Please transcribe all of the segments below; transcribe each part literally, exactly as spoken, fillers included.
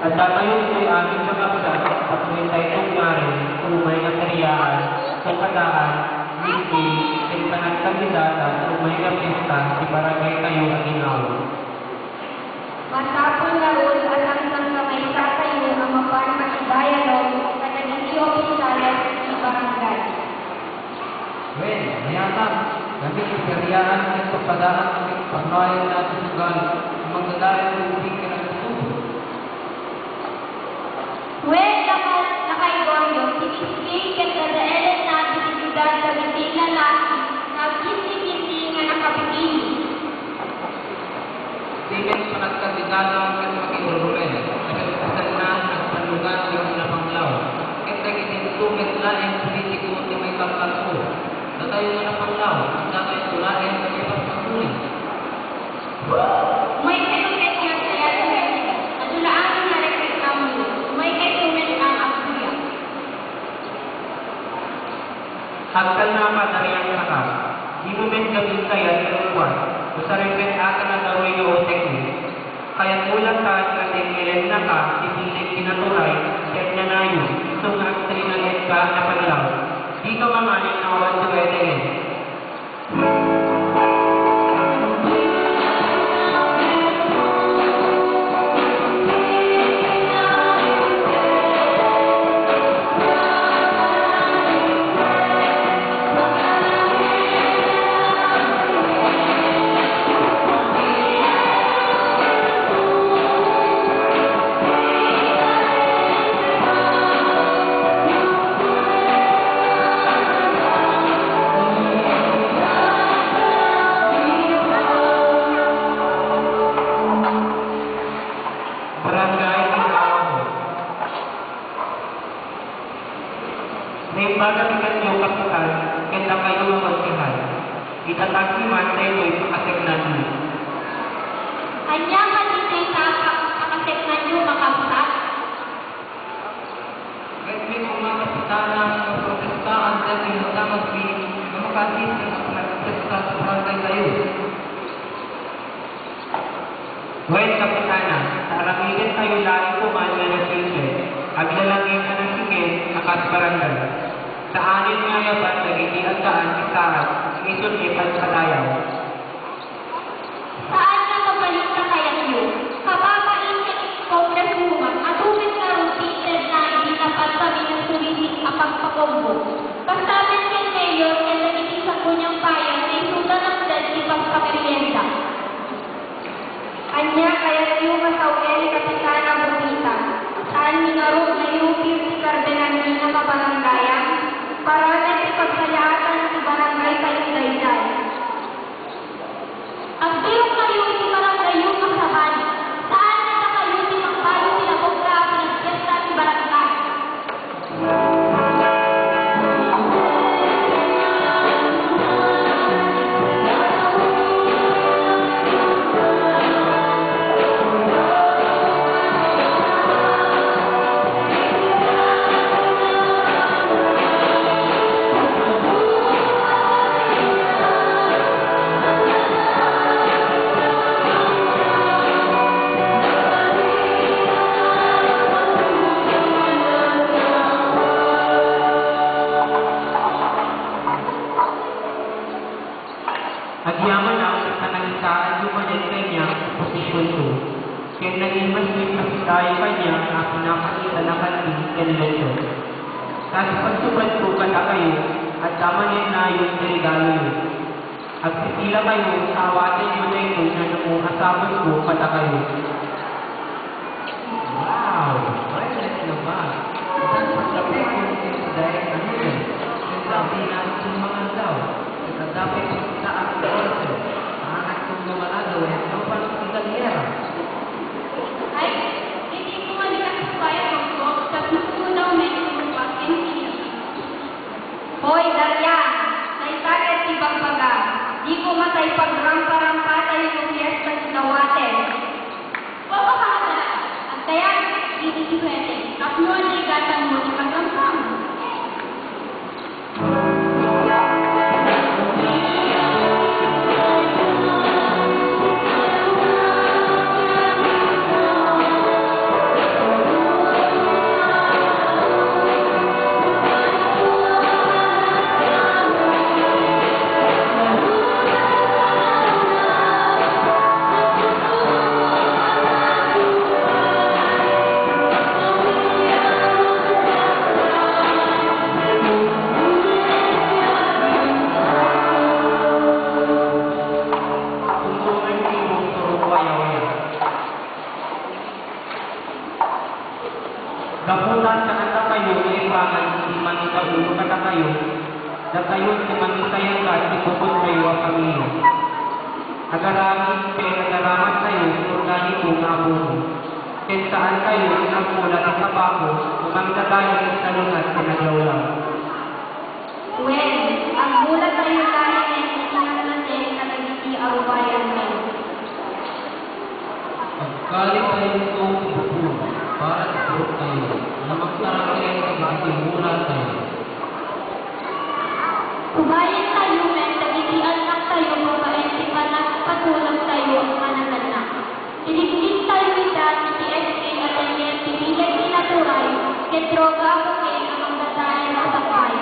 Addatayo ditoy amin, kakabsat, tapno intayto ngarin ti umay nga sariaan, ken padaan, mismi, ken panagkandidata ti umay nga fiesta ti barangaytayo a ginaw. Masapul ngarud a sangsangkamaysatayo a mapan makidialog kadagiti opisyales ti barangay. Wen, mayat, gapu iti sariaan ken padaan ti pagnayon daytoy a sugal a manggagayo iti ubing ken agtutubo. Wen, lakay, lakay Goryo, ti mismi ket dadaelenna ti dignidad dagiti lalaki nga agkinnikitni nga nakabikini. Ti met panagkandidata ket makirurumeng, ket kasanna, nagpannugan ti napanglaw, ket dagiti into met laeng politiko ti maikarkarko. Datayo nga napanglaw, datayo laeng nga maipaspasuli. Umaykayo ket nga agsayaat, adu la amin nga reklamo, umaykayo met nga agkuyak. Agtalnaka, dariaksaka. Dimo met gabin kayat nga agkuyak. Usaren met a kanagaruy nga utekmo. Kayatmo latta nga dengngilennaka ti bileg ti naturay ken nanayon, isu nga agtrinagedka a napanglaw. Dika manganen nga awan ti wetengen. Barangay Ginawa. Naimbag a ti kaniak, Kapitan, ken dakayo nga konsehal. Itatagmi man daytoy pakaseknanmi. Ania man ditoy sa-, pakaseknanyo, kakabsat? Ket met koma, Kapitana, nga protestaanda ti nadamagmi nga makaadda iti panagpresta ti barangaytayo. Wen, Kapitana, ta aramidentayo laeng koman nga nasilbi, aglalangen a nasiken a kas barangay. Saanen nga ayaban dagiti addaan ti saad nga isu ti pagpadayaw. Saan nga mabalin ta kayatyo, kababain ken ex-congresswoman, adu met ngarud ti intedna idi napan kami nga sulisik a pagpakombo. Basta met ken mayor ken dagiti Sangguniang Bayan nga isuda natded ti pagpamerienda. Ania, kayatyo nga sawen ni Kapitana Bobita? Saanmi ngarud nga iupir ti kardenalmi nga kabarangayan? Para met ti pagsayaatan ti barangaytayo daydiay. Agdayonkayo iti barangayyo nga sabali. Saan nga dakayo ti mangbayo ti labokra a pinagpiesta ti barangay. Agyamanak ti panangisaanyo manen kaniak ti posisionko, ken naimas met a sidayo kaniak a pinakaitan a kandi ken lechon. Kas pagsubadko kadakayo, adda manen nayon ti regaloyo. Agpipilakayo ta awatenyo daytoy nga namo a sabongko kadakayo. Wow! Violet nga bag. Itan paglapekon iti dayeg a noodles. Ken sardinas iti mangandaw. Ket adda pay pagkitaak ti order. Maanakton nga malagaw wenno pano ti galyera. Ay, ditoy koma di kasubay a mangkok, tapno kunaw met ti mangkok ken sili. Hoy, Daria! Naitagan ti bagbagam. Di koma ta ipagrampa-rampatayo no fiesta ti dawaten. Gapu ta saan dakayo nga ibangan iti mangidaulo kadakayo, dakayo ti mangisayangga ti bukod kayo a pamilya. Agaramid ken agaramat kayo ti organiko nga abono, ken saan kayo nga agmula ti tabako o mangdadael iti salungat ken aglawlaw. Wen, agmulatayo laengen iti nasnasen kadagiti a rubayan tayo. Agkali tayo iti bukod para iti tayo, nga mangtarangken kadagiti mula tayo. Rubayan tayo met dagiti annak tayo babaen ti panagpatulog tayo a nagannak. Tinigtit tayo ida iti S K a tengngel ti bileg ti natural ket droga a kokain a mangdadael a sakbay.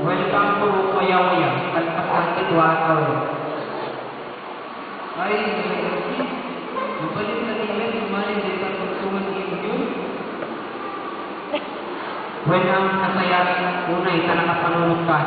Welcome to Wayawaya, Kalpasan ti Dua a Tawen. Ay, Alexis, mabalin ka ni Mel, sumali dita sa Tungan Reunion? Wen, ang nasayat, unay ta nakapanunot ka.